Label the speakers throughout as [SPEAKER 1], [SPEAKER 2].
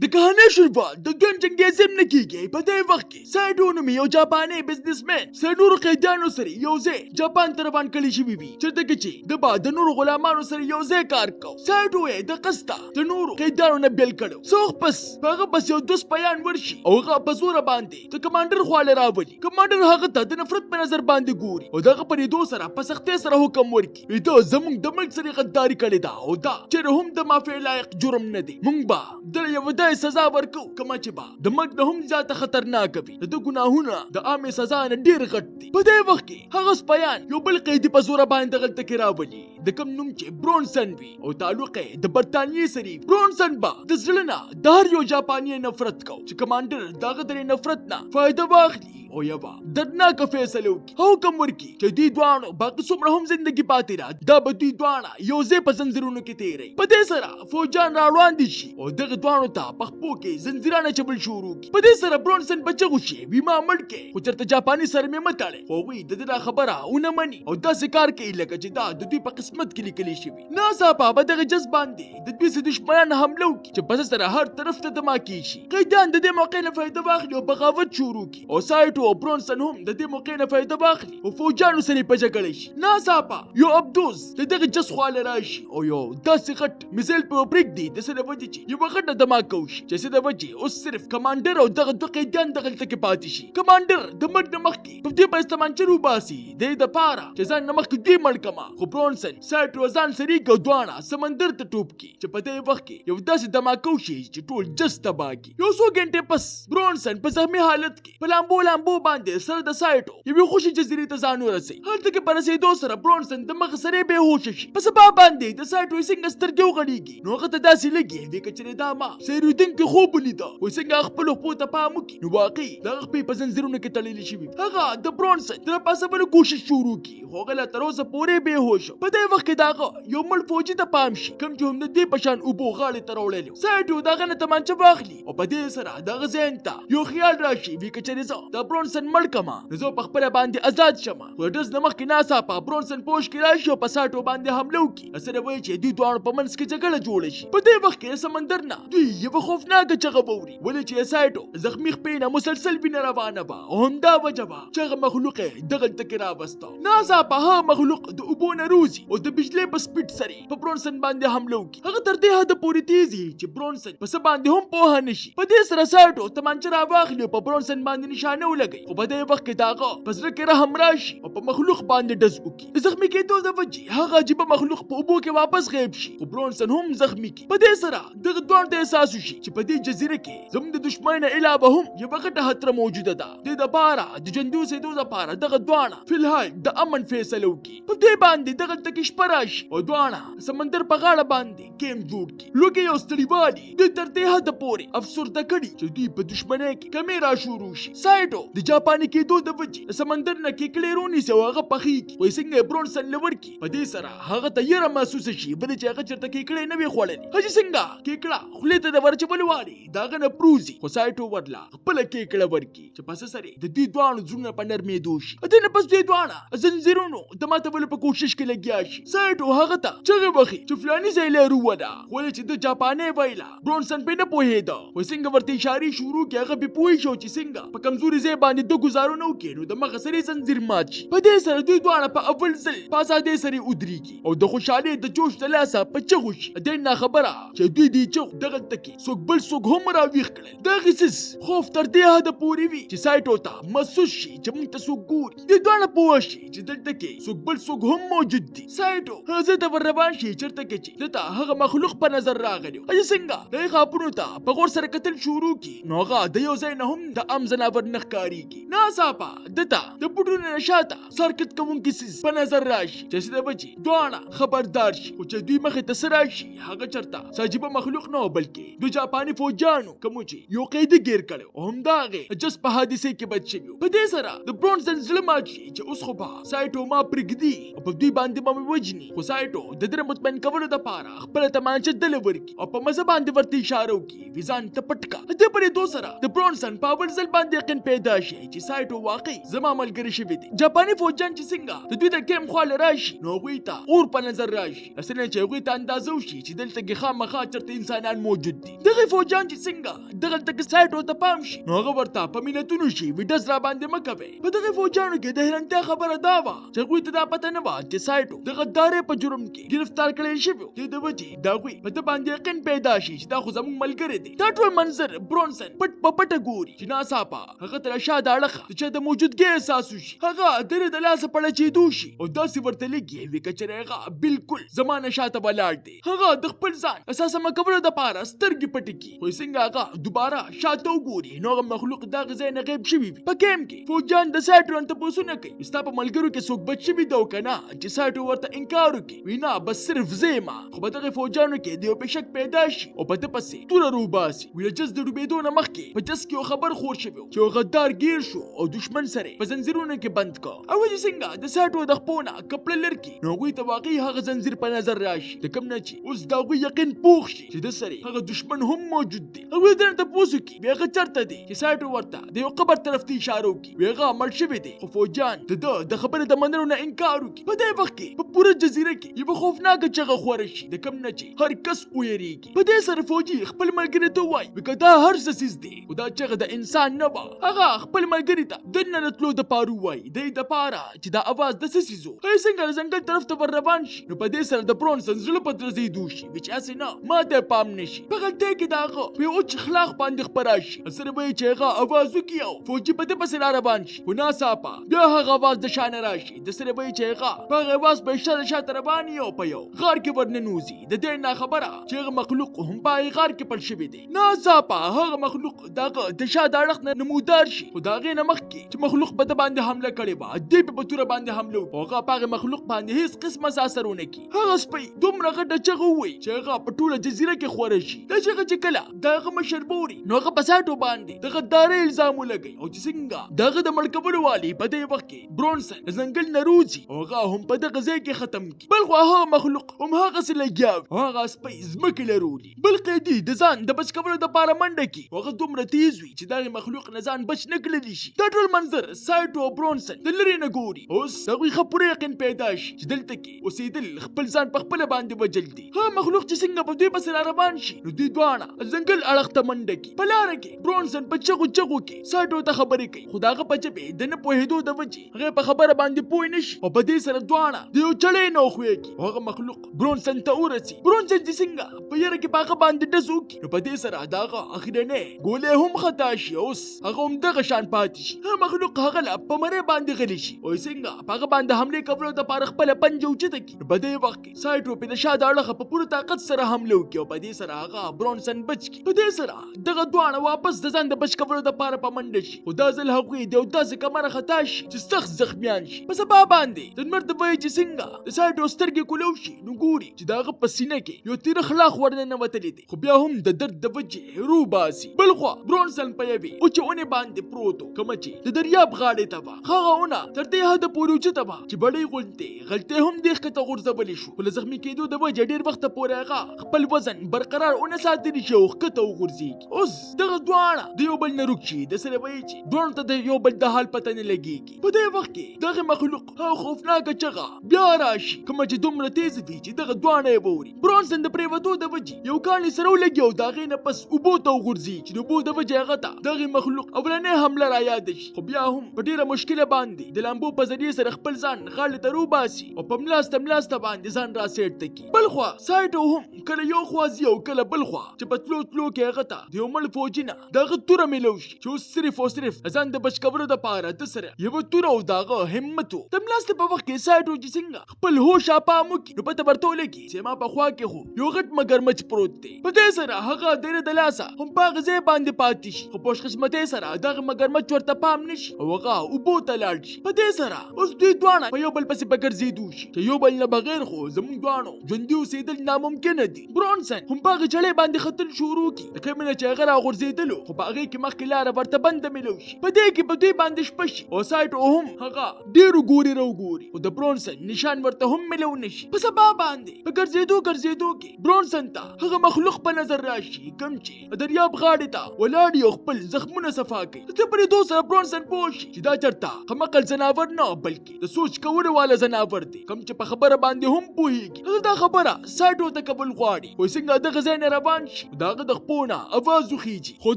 [SPEAKER 1] د کهانۍ شروعات د دویم جنګ عظیم نه کیږي. په دې وخت کې سایټو نومې یو جاپاني بزنسمن سره نورو قیدیانو سره یو ځای جاپان ته روان کړی شوي وي، چېرته کې چې ده به د نورو غلامانو سره یو ځای کار کو. سایټو یې د قصده د نورو قیدیانو نه بېل کړو. څه وخت پس په هغه پسې یو دوه سپیان ورشي او هغه په زوره باندې د کمانډر خواله راولي. کمانډر هغه ته د نفرت په نظر باندې ګوري او د هغه په لیدو سره په سختۍ سره حکم ورکړي، وي ده زمونږ د ملک سره غداري کړې ده او دا چېرې هم د معافۍ لایق جرم نه دی. مونږ به ده له یوه داسې سزا ورکوو کومه چې به د مرګ نه هم زیاته خطرناکه وي. د ده ګناهونه د عامې سزا نه ډېر غټ دي. په دې وخت کې هغه سپیان یو بل قیدي په زوره باندې دغلته کې راولي، د کوم نوم چې برونسن وي او تعلق یې د برتانیې سره وي. برونسن به د زړه نه د هر یو جاپاني نفرت کو چې کمانډر د هغه د نفرت نه فایده واخلي او یوه دردناکه فیصله وکړي، حکم ورکړي چې دوی دواړو باقي څومره هم زندګي پاتې ده دا به دوی دواړه یو ځای په زنځیرونو کې تېروي. په دې سره فوجان را وړاندې شي او دغه دواړو ته په خپو کې زنځیران اچول شروع کړي. په دې سره برونسن په چغو شي، وي ما مړ کړې خو چېرته جاپاني سره مې مه تړې. خو هغوی د ده دا خبره ونه مني او داسې کار کوي لکه چې دا د دوی په قسمت کې لیکل شوي. ناڅاپه په دغه جز باندې د دوی څه دښمنان حمله وکړي چې په سره هر طرف ته دماکې شي. قیدیان د دې موقع نه فایده واخلي او بغاوت شروع کړي او سایټو او برونسن هم د دې موقع نه فایده واخلي او فوجانو سره په جګړه شي. ناڅاپه یو ابدوز د دغه جس خواله راشي او یو داسې غټ میزایل په پرېږدي د څه د وجې چې یوه غټه دماکه وشي، چې څه د وجې اوس صرف کمانډر او دغه دوه قیدیان دغلته کې پاتې شي. کمانډر د مرګ نه مخکې په دې باندې تمانچه وباسي د دې دپاره چې ځان نه مخکې دوی مړ کړمه، خو برونسن سایټو ځان سریږي او دواړه سمندر ته ټوپ کړي چې په دې وخت کې یو داسې دماکه وشي چې ټول جس تباه کړي. یو څو ګنټې پس برونسن په زخمي حالت کې په لامبو لامبو باندې سره د سایټو یوې خوشې جزیرې ته ځان ورسوي. هلته کې په رسېدو سره برونسن د مخ سرې بې هوښه شي. په سبا باندې د سایټو څنګه سترګې وغړېږي نو هغه ته داسې لګي وي که چېرې دا ما سیرېدونکی خوب ولیده، خو څنګه خپلو خپو ته پام وکړي نو واقعي د هغه خپې په زنځیرونو کې تړلې شوي. هغه د برونسن د راپاڅولو کوشش شروع کړي خو هغه لا تر اوسه پورې بې هوښه. په دې وخت کې د هغه یو مړ فوجي ته پام شي کوم چې هم د دې په شان اوبو غاړې ته راوړلی و. سایټو د هغه نه تمانچه واخلي او په دې سره د هغه ذهن ته یو خیال راشي وي که چېرې زه د برونسن مړ کړم نو زه په خپله باندې ازاد شم. خو د ډز نه مخکې ناڅاپه برونسن پوښ کې راشي او په سایټو باندې حمله وکړي. سره وایي چې دوی دواړو په منځ کې جګړه جوړه شي. په دې وخت کې د سمندر نه دوی یوه خوفناکه چغه واوري، ولې چې سایټو زخمي خپې نه مسلسل وینه روانه وه او همدا وجه وه چې هغه مخلوق یې دغلته کې راوسته. ناڅاپه هغه مخلوق د اوبو نه روځي او د بجلۍ په سپیډ سره په برونسن باندې حمله وکړي. هغه تر دې حده پورې تیزي چې برونسن په څه باندې هم پوهه نه شي. په دې سره سایټو تمانچه راواخلي او په برونسن باندې نشانه ولګوي، خو په دې وخت کې د هغه په زړه کې رحم راشي او په مخلوق باندې ډز وکړي. د زخمي کېدو د وجې هغه عجیبه مخلوق په اوبو کې واپس غیب شي، خو برونسن هم زخمي کړي. په دې سره دغه دواړو ته احساس وشي چې په دې جزیره کې زموږ د دښمن نه علاوه هم یوه غټه خطره موجوده ده. دې دپاره د ژوندي اوسېدو دپاره دغه دواړه فلحال د امن فیصله وکړي. په دې باندې دغلته کې شپه راشي او دواړه سمندر په غاړه باندې کیمپ جوړ کړي. لوږې او ستړیوالي دوی تر دې حده پورې افسرده کړي چې دوی په دښمنۍ کې کمې را شروع شي. سایټو د جاپاني کېدو د وجې د سمندر نه کیکړې رونیسي او هغه پخېږي، خو یې څنګه یې برونسن له ورکړي. په دې سره هغه ته یره محسوسه شي ولې چې هغه چېرته کیکړې نه وي خوړلې. حاجي څنګه کیکړه خولې ته د ورچولو والي د هغه نه پروځي، خو سایټو ورله خپله کیکړه ورکړي چې په څه سره د دوی دواړو زړونه په نرمېدو شي. دې نه پس دوی دواړه زنځیرونو د ماتولو په کوشش کې لګیا شي. سایټو هغه ته چغې وهي چې فلاني ځای له رووله، خو ولې چې ده جاپانۍ ویله برونسن پرې نه پوهېده، خو څنګه ورته اشارې شروع کړي هغه پرې پوه شو چې څنګه په کمزوري ځای باندې ده ګوزارونه وکړي نو د مخه سره یې زنځیر مات شي. په دې سره دوی دواړه په اول ځل په ازادۍ سره ودرېږي او د خوشحالۍ د جوش د لاسه په چغو شي. دی ناخبره چې دوی دې چغو دغلته کې څوک بل څوک هم راویښ کړل. دغه څیز خوف تر دې حده پورې وي چې سایټو ته محسوس شي چې موږ ته څوک ګوري. دوی دواړه پوه شي چې دلته کې څوک بل څوک هم موجود دي. سایټو هغه ځای ته ور روان شي چېرته کې چې ده ته هغه مخلوق په نظر راغلی و. هسې څنګه د هغې خاپونو ته په غور سره کتل شروع کړي نو هغه د یو ځای نه هم د عام ځناور نه ښکارېږي. ناڅاپه ده ته د بوټونو نه شاته سرکت کوونکي څیز په نظر راشي چې څه د بچي دواړه خبردار شي، خو چې دوی مخې ته څه راشي هغه چېرته څه عجیبه مخلوق نه و بلکې د جاپاني فوجیانو کومو چې یو قیدي ګیر کړی او همدا هغې جس په حادثې کې بچ شوي. په دې سره د برونسن زړه مات شي چې اوس خو به سایټو ما پرېږدي او په دوی باندې به مې وژني، خو سایټو د ده مطمئن کولو دپاره خپله تمانچه دله ورکړي او په مزه باندې ورته اشاره وکړي وي ځان ته پټ کړه. د دې په لیدو سره د برونسن په اول ځل باندې یقین پیدا شي چې سایټو واقعي زما ملګری شوی دی. جاپاني فوجیان چې څنګه د دوی د کیمپ خواله راشي نو هغوی ته اور په نظر راشي، اصلا چې هغوی ته اندازه وشي چې دلته کې خامخا چېرته انسانان موجود دي. دغه فوجیان چې څنګه دغلته کې سایټو ته پام شي نو هغه ورته په منتونو شي وي ډز را باندې مه کوئ. په دغه فوجیانو کې د حیرانتیا خبره دا وه چې هغوی ته دا پته نه وه چې سایټو د غدارۍ په جرم کې ګرفتار کړی شوی و. دې د وجې د هغوی په ده باندې یقین پیدا شي چې دا خو زموږ ملګری دی. دا ټول منظر برونسن پټ په پټه ګوري چې ناڅاپه هغه ته له شا د اړخه د چا د موجودګۍ احساس وشي. هغه د ده د لاسه په ړچېدو شي او داسې ورته لګي وي که چېرې هغه بالکل زما نه شاته ولاړ دی. هغه د خپل ځان اساسه کولو دپاره سترګې پټې کړي، خو څنګه هغه دوباره شاته وګوري نو هغه مخلوق د هغه ځای نه غیب شوي وي. په کیمپ کې فوجیان د سایټو نه تپوسونه کوي ستا په ملګرو کې څوک بچ شوي دی او که نه، چې سایټو ورته انکار وکړي وي نه بس صرف زه یم. خو په دغه فوجیانو کې د یو په شک پیدا شي او په ده پسې توره روباسي. وي د جس د ډوبېدو نه مخکې په جس کې یو خبر خور شوی چې یو غدار ګیر شو او دښمن سره په زنځیرونو کې بند کړ. او چې څنګه د سایټو د خپو نه کپړه لر کړي نو هغوی ته واقعي هغه زنځیر په نظر راشي د کوم نه چې اوس د هغوی یقین پوخ شي چې د سره هغه دښمن هم موجود دی. هغوی درنه تپوس وکړي وي هغه چېرته دی، چې سایټو ورته د یو قبر طرف ته اشاره وکړي وي هغه مړ شوی دی. خو فوجیان د ده د خبرې د منلو نه انکار وکړي. په دې وخت کې په پوره جزیره کې یوه خوفناکه چغه خوره شي د کوم نه چې هر کس ویریږي. په دې سره فوجي خپل ملګري ته ووایي وي که دا هر څه څیز دی خو دا چغه د انسان نه وه. هغه خپل ملګري ته دننه د تلو دپاره ووایي دی دپاره چې دا اواز د څه څیز و. هغه څنګه د ځنګل طرف ته ور روان شي نو په دې سره د برونسن زړه په درزېدو شي وي چې هسې نه ما ته پام نه شي. په غلطۍ کې د هغه په یو وچ خلاق باندې خپره شي سره به یې چې هغه اواز وکړي او فوجي په ده پسې را روان شي، خو ناڅاپه بیا هغه اواز د شا نه راشي. د سره به یې چې هغه په هغه اواز په شا د شاته روان یي او په یو غار کې ورننوځي. د دې ناخبره چې هغه مخلوق هم په هغې غار کې پټ شوی دی. ناڅاپه هغه مخلوق د هغه د شا د اړخ نه نمودار شي، خو د هغې نه مخکې چې مخلوق په ده باندې حمله کړې وه دی په توره باندې حمله وکړي او هغه په هغې مخلوق باندې هیڅ قسمه څه اثر ونه کړي. هغه سپی دومره غټه چغه ووایي چې هغه په ټوله جزیره کې خوره شي. دا چغه چې کله د هغه مشر بوري نو هغه په ساټو باندې د غدارۍ الزام ولګوي او چې څنګه د هغه د مړ کولو والي په دې وخت کې برونسن د ځنګل نه روځي او هغه هم په دغه ځای کې ختم کړي. بلخوا هغه مخلوق هم هغسې لګیا وي او هغه سپی ځمکې له رولي. بل قیدي د ځان د بچ کولو دپاره منډه کړي خو هغه دومره تیز وي چې دغې مخلوق نه ځان بچ نه کړلی شي. دا ټول منظر سایټو او برونسن د لرې نه ګوري. اوس د هغوی ښه پوره یقین پیدا شي چې دلته کې اوسېدل خپل ځان په خپله باندې وژل دي. هغه مخلوق چې څنګه په دوی پسې را روان شي نو دوی دواړه ځنګل اړخ ته منډه کړي. په لاره کې برونسن په چغو چغو کې سایټو ته خبرې کوي خو د هغه په ژبې د نه پوهېدو د وجې هغه په خبره باندې پوه نه شي او په دې سره دواړه د یو چړې نه وښویږي او هغه مخلوق برونسن ته ورسي. برونسن چې څنګه په یره کې په هغه باندې ډز وکړي نو په دې سره د هغه اخرنۍ ګولۍ هم خطا شي. اوس هغه هم دغه شان پاتې شي. هغه مخلوق هغه له په مرۍ باندې غلی شي او څنګه په هغه باندې حملې کولو دپاره خپله پنجه اوچته کړي نو په دې وخت کې سایټو پې د شا د اړخه په پوره طاقت سره حمله وکړي او په دې سره هغه برونسن بچ کړي. په دې سره دغه دواړه واپس د ځان د بچ کولو دپاره په منډه شي، خو دا ځل هغوی د یو داسې کمره خطا شي چې سخت زخمیان شي. په سبا باندې د لمر د وایي چې څنګه د سایټو سترګې کولو شي نو ګوري چې د هغه په سینه کې یو تیره خلاق ورننوتلی دی، خو بیا هم د درد د وجې رو باسي. بلخوا برونسن په یوې اوچې ونې باندې پروت و کومه چې د دریاب غاړې ته وه. هغه ونه تر دې حده پورې اوچته وه چې بړۍ غوندې غلطۍ هم دې ښکته غورځولی شو، خو له زخمي کېدو د وجې ډېر وخته پورې هغه خپل وزن برقرار ونه ساتلی شي او ښکته وغورځېږي. اوس دغه دواړه د یو بل نه روک شي، د سره وایي چې دواړو ته د یو بل د حال پته نه لګېږي. په دې وخت کې دغه مخلوق هغه خوفناکه چغه بیا راشي کومه چې دومره تیزه وي چې دغه دواړه یې ووري. برونسن د پرېوتو د وجې یو کاڼي سره ولګي او د هغې نه پس اوبو ته وغورځېږي چې د اوبو د وجې هغه ته دغې مخلوق اولنۍ حمله رایاده شي، خو بیا هم په ډېره مشکله باندې د لامبو په ذریعې سره خپل ځان غاړې ته روباسي او په ملاسته ملاسته باندې ځان راسیټ ته کړي. بلخوا سایټو هم کله یو خوا ځي او کله بل خوا چې په تلو تلو کې هغه ته د یو مړ فوجي نه د هغه توره میلو شي چې اوس صرف او صرف ځان د بچ کولو دپاره ده سره یوه توره او د هغه همت و. د ملاستې په وخت کې سایټو چې څنګه خپل هوش پام وکړي نو پته ورته ولګي چې ما په خوا کې خو یو غټ مګرمچ پروت دی. په دې سره هغه د ده د لاسه هم په هغه ځای باندې پاتې شي، خو په خوشقسمتۍ سره دغه مګرمچ ورته پام نه شي او هغه اوبو ته لاړ شي. په دې سره اوس دوی دواړه په یو بل پسې په ګرځېدو شي چې یو بل نه بغیر خو زموږ دواړو ژوندي اوسېدل ناممکنه دي. برونسن هم په هغې چړې باندې ختل شروع کړي د کومې نه چې هغه راغورځېدلو، خو په هغې کې مخکې لاره ورته بنده میلو شي. په دې کې په دوی باندې شپه شي او سایټو هم هغه ډېرو ګوري راوګوري، خو د برونسن نشان ورته هم میلو نه شي. په سبا باندې په ګرځېدو ګرځېدو کې برونسن ته هغه مخلوق په نظر راشي کوم چې د دریاب غاړې ته ولاړ او خپل زخمونه صفا کوي. د ده د په لیدو سره برونسن پوه شي چې دا چرته کمعقل ځناور نه، بلکې د سوچ کولو والا ځناور دی، کوم چې په خبره باندې هم پوهیږي. هغه دا خبره سایټو ته کول غواړي، خو څنګه دغه ځای نه روان شي، د هغه د خپو نه اواز وخیږي. خو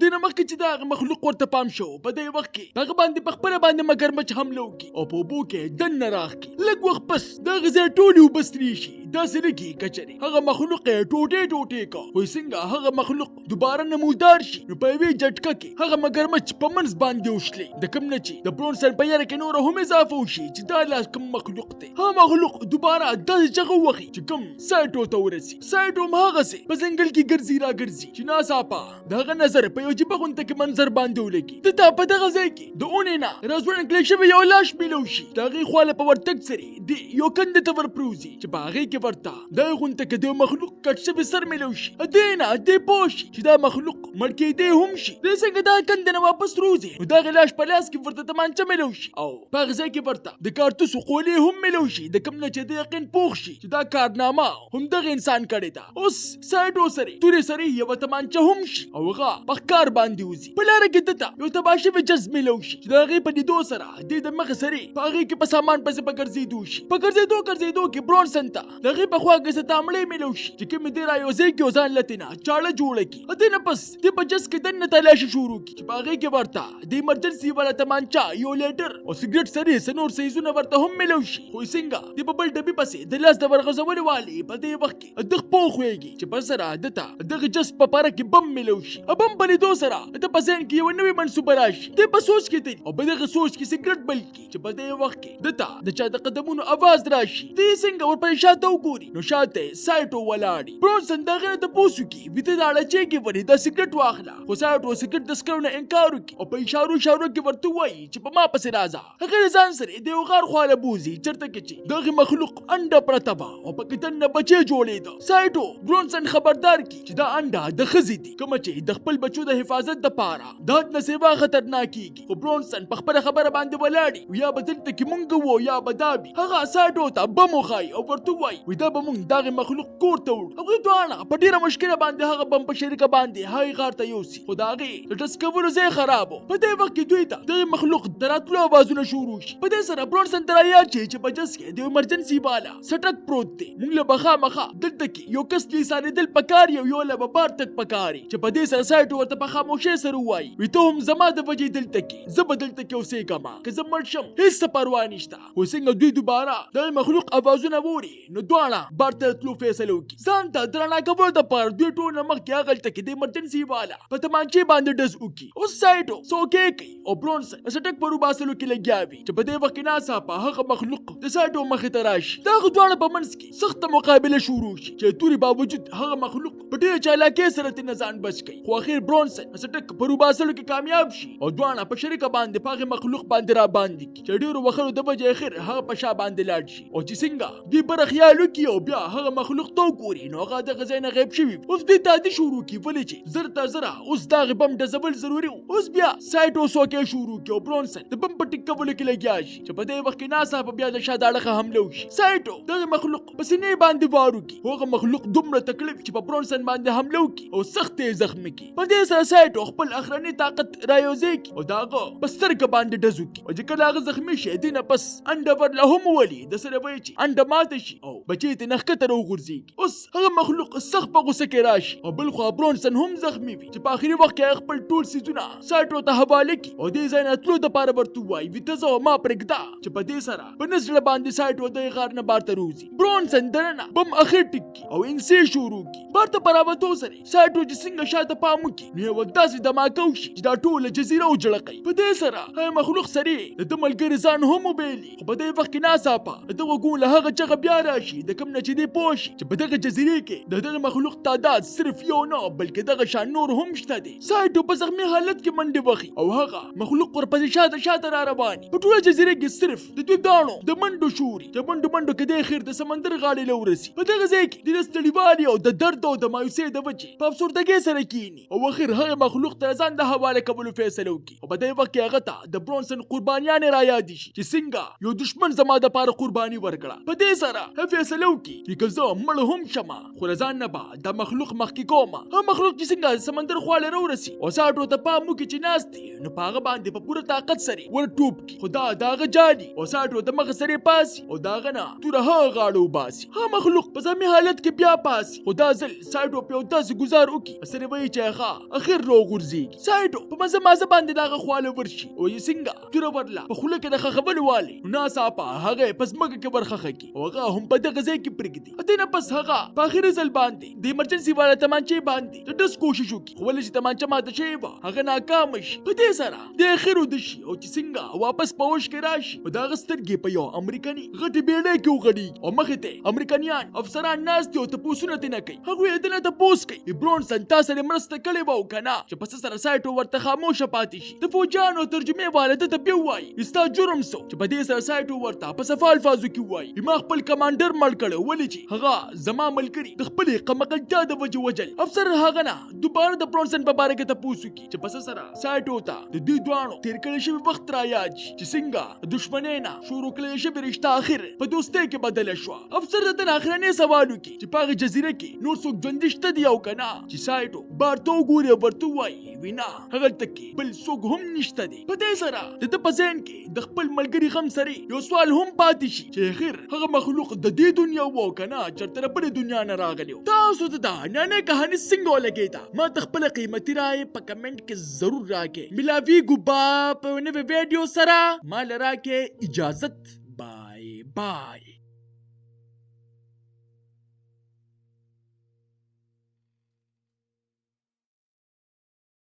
[SPEAKER 1] دې نه مخکې چې د هغه مخلوق ورته پام شو، په دې وخت کې هغه باندې په خپله باندې مګرمچ حمله وکړي او په اوبو کې دننه راښکي. لږ وخت پس د هغه ځای ټولې اوبه سترې شي، داسې لګي که چېرې هغه مخلوق یې ټوټې ټوټې کا. خو څنګه هغه مخلوق دوباره نمودار شي، نو په یوې جټکه کې هغه مګرمچ په منځ باندې وشلي، د کوم نه چې د برونسن په یره کې نوره هم اضافه وشي چې دا لا کوم مخلوق دی. هغه مخلوق دوباره داسې چغه ووهي چې کوم سایټو ته ورسي. سایټو هم هغسې په ځنګل کې ګرځي را ګرځي چې ناڅاپه د هغه نظر په یو عجیبه غونته کې منظر باندې ولګي. ده ته په دغه ځای کې د اونې نه راځوړند کړی شوی یو لاش میلو شي. د هغې خواله په ورتګ سره دی یو کندې ته ورپرېوځي چې په هغې کې ورته د غونته کې د مخلوق کټ شوی سر میلو شي. دې نه دې پوه شي چې دا مخلوق مړ کېدی هم شي. دی څنګه دا کندې نه واپس روځي، نو دغه لاش په لاس کې ورته تمانچه میلو شي او په هغه ځای کې ورته د کارتوسو قولې هم میلو شي، د کوم نه چې د یقین پوخ شي چې دا کارنامه هم دغه انسان کړې ده. اوس سایډو سره تورې سره یوه تمانچه هم شي او هغه په ښکار باندې وځي. په لاره کې ده ته یو تباه شوی جذب میلو شي چې د هغې په لیدو سره دی د مخې سرې په هغې کې په سامان پسې په ګرځېدو شي. په ګرځېدو ګرځېدو کې برونسن ته د هغې په خوا کې څه تامړې میلو شي چې کومې دی را یو ځای کې ځان له ترې نه چاړه جوړه کړي. دې نه پس دی په جس کې دننه تلاشي شروع کړي چې په هغې کې ورته د ایمرجنسي والا تمانچه، یو لیټر او سګرټ سرې څه نور څیزونه ورته هم میلو شي. خو څنګه دی په بل ډبي پسې د لاس د ورغځولو والي په دې وخت کې د خپو خوېږي چې په سره ده ته دغه جس په پاره کې بم میلو شي. بم په لیدو سره د په ذهن کې یوه نوې منصوبه راشي. دی په سوچ کې دی او په دغه سوچ کې سګرټ بل کړي چې په دې وخت کې ده ته د چا د قدمونو اواز راشي. دی څنګه ورپسې شاته وګوري، نو شاته یې سایټو ولاړي. برونسن د هغې نه تپوس وکړي، ویده داړه چېږي ولې دا سګرټ واخله؟ خو سایټو سګرټ د څکلو نه انکار وکړي او په اشارو اشارو کې ورته ووایي چې په ما پسې راځه. هغې له ځان سره د یو غار خواله بوځي چېرته کې چې د هغې مخلوق انډه پرته وه او پکې دننه بچی جوړېده. سایټو برونسن خبردار کړي چې دا انډه د ښځې دي، کومه چې د خپل بچو د حفاظت دپاره د حد نه سیوا خطرناکیږي. خو برونسن په خپله خبره باندې ولاړي، یا به دلته کې مونږ وو یا به دا وي. هغه سایټو ته بم وښایي او ورته ووایي وي دا به مونږ دغې مخلوق کور ته وړو. هغوی دواړه په ډېره مشکله باندې هغه بم په شریکه باندې هغې غار ته یوسي، خو د هغې د ډز کولو ځای خراب و. په دې وخت کې دوی ته دغې مخلوق د راتلو اوازونه شروع شي. په دې سره برونسن ته رایاد شي چې په جس کې د ایمرجنسي والا سټک پروت دی، مونږ له به خامخا دلته کې یو کس له ایسارېدل پکار یو له به بار تګ پکار، چې په دې سره سایټو ورته په خاموشۍ سره ووایي وي ته هم زما د وجې دلته کې، زه به دلته کې اوسېږم، که زه مړ شم هېڅ څه پروا نشته. خو څنګه دوی دوباره دغې مخلوق اوازونه واوري، نو دواړه بار ته تلو فیصله وکړي. ځان ته د رڼا کولو دپاره دوی ټول نه مخکې هغلته کې د ایمرجنسي والا په تمانچې باندې ډز وکړي. اوس سایټو څوکۍ کوي او برونسن د څټک په روباسلو کې لګیا وي چې په دې وخت کې ناڅاپه هغه مخلوق د سایټو مخې ته راشي. د هغه دواړه په منځ کې سخته مقابله شروع شي چې تورې باوجود هغه مخلوق په ډېره چالاکۍ سره ترې نه ځان بچ کوي. خو اخر برونسن د څټک په روباسلو کې کامیاب شي او دواړه په شریکه باندې په هغې مخلوق باندې را باندې کړي چې ډېرو وخلو د وجې اخر هغه په شا باندې لاړ شي. او چې څنګه دوی بره خیال وکړي او بیا هغه مخلوق ته وګوري، نو هغه دغه ځای نه غیب شوي. اوس دوی تادي شروع کړي، ولې چې زر تر زره اوس د هغې بم ډزول ضروري و. اوس بیا سایټو څوکۍ شروع کړي او برونسن د بم په ټیک کولو کې لګیا شي چې په دې وخت کې ناڅاپه بیا د شا د اړخه حمله وشي. سایټو دغه مخلوق په سینې باندې وار وکړي، خو هغه مخلوق دومره تکړه وي چې په برونسن باندې حمله وکړي او سخت یې زخمي کړي. په دې سره سایټو خپل اخرنی طاقت رایوځای کړي او د هغه په سترګه باندې ډز وکړي. او چې کله هغه زخمي شي، دې نه پس انډه ورله هم وولي، د سره وایي چې انډه ماته شي او بچی ترې نه ښکته راوغورځېږي. اوس هغه مخلوق سخت په غوسه کې راشي او بلخوا برونسن هم زخمي وي چې په اخري وخت کې هغه خپل ټول څیزونه سایټو ته حواله کړي او دې ځای نه تلو دپاره ورته ووایي وي ته ځه او ما پرېږده، چې په دې سره په نه زړه باندې سایټو د غار نه بار ته روځي. برونسن دننه بم اخر ټیک کړي او انسې شروع کړي. بار ته په راوتو سره سایټو چې څنګه شاته پام وکړي، نو یوه داسې دماکه وشي چې دا ټوله جزیره وجړقوي. په دې سره هغه مخلوق سره د ده ملګري ځان هم وبیلي. خو په دې وخت کې ناڅاپه د ده غوږونو له هغه چغه بیا راشي د کوم نه چې دی پوه شي چې په دغه جزیرې کې د دغه مخلوق تعداد صرف یو نه بلکې دغه شان نور هم شته دی. سایټو په زخمي حالت کې منډې وهي او هغه مخلوق ورپسې شاته شاته را روان. په ټوله جزیره کې صرف د دوی داڼو د منډو شوري چې منډو منډو کې دی خیر د سمندر غاړې له ورسي. په دغه ځای کې د ستړیوالي او د درد او د مایوسۍ د وجې په افسردګۍ سره کینی او اخر هغه مخلوق ته ځان د حواله کولو فیصله وکړي. او په دې وخت کې هغه ته د برونسن قربانیانې رایادې شي چې څنګه یو دشمن زما دپاره قرباني ورکړه. په دې سره هغه فیصله وکړي چې که زه مړ هم شم خو له ځان نه به دا مخلوق مخکې کوم. هغه مخلوق چې څنګه سمندر خواله راورسي او ساټو ته پام وکړي چې ناست دی، نو په هغه باندې په پوره طاقت سره ور ټوپ کړي، خو دا د هغه جالي او ساټو د مخه سره پاسي او د هغه نه توره هغه غاړه وباسي. هغه مخلوق په زمي حالت کې بیا پاسي، خو دا ځل ساټو په یو داسې ګزار وکړي سره وایي چې هغه اخر راوغورځېږي. ساټو په مزه مازه باندې د هغه خواله ورشي او یې څنګه توره ورله په خوله کې د ښخولو والي، نو ناڅاپه هغه یې په ځمکه کې ورښخه کړي او هغه هم په دغه ځای کې پرېږدي. دې نه پس هغه په اخري ځل باندې د ایمرجنسي والا تمانچې باندې د ډز کوشش وکړي، خو ولې چې تمانچه ماته شوې وه هغه ناکامه شي. په دې سره د اخر وده شي او چې څنګه واپس په هوش کې راشي نو د هغه سترګې په یو امریکني غټې بیړۍ کې وغړېږي او مخې ته امریکنیان افسران ناست دي او تپوسونه ترې نه کوي. هغوی یې دنه تپوس کوي، برونسن تا سره مرسته کړې وه او که نه؟ چې په څه سره سایټو ورته خاموشه پاتې شي. د فوجیانو ترجمې والا ده ته بیا ووایي، ستا جرم څه؟ چې په دې سره سایټو ورته په صفا الفاظو کې ووایي، ما خپل کمانډر مړ کړی، ولې چې هغه زما ملګري د خپلې قمقلتیا د وجې وژل. افسر هغه نه دوباره د برونسن په باره کې تپوس وکړي، چې په څه سره سایټو ته د دوی دواړو تېر کړی شوي وخت را یاد شي، چې څنګه د دښمنۍ نه شروع کړی شوې رشته اخر په دوستۍ کې بدله شوه. افسر د ده نه اخرنی سوال وکړي چې په هغې جزیره کې نور څوک ژوندي شته دي او که نه؟ چې سایټو بار ته وګوري او ورته ووایي، وینا هغلته کې بل څوک هم نشته دی. په دې سره د ده په ذهن کې د خپل ملګري غم سره یو سوال هم پاتې شي چې اخر هغه مخلوق د دې دنیا وو که نه چېرته د بلې دنیا نه راغلی. تاسو ته دا ننۍ کهاني څنګه ولګېده؟ ما ته خپله قیمتي رایه په کمنټ کې ضرور راکړئ. ملاویږو به په یوه نوې ویډیو سره. ما له راکړئ اجازت. بای بای.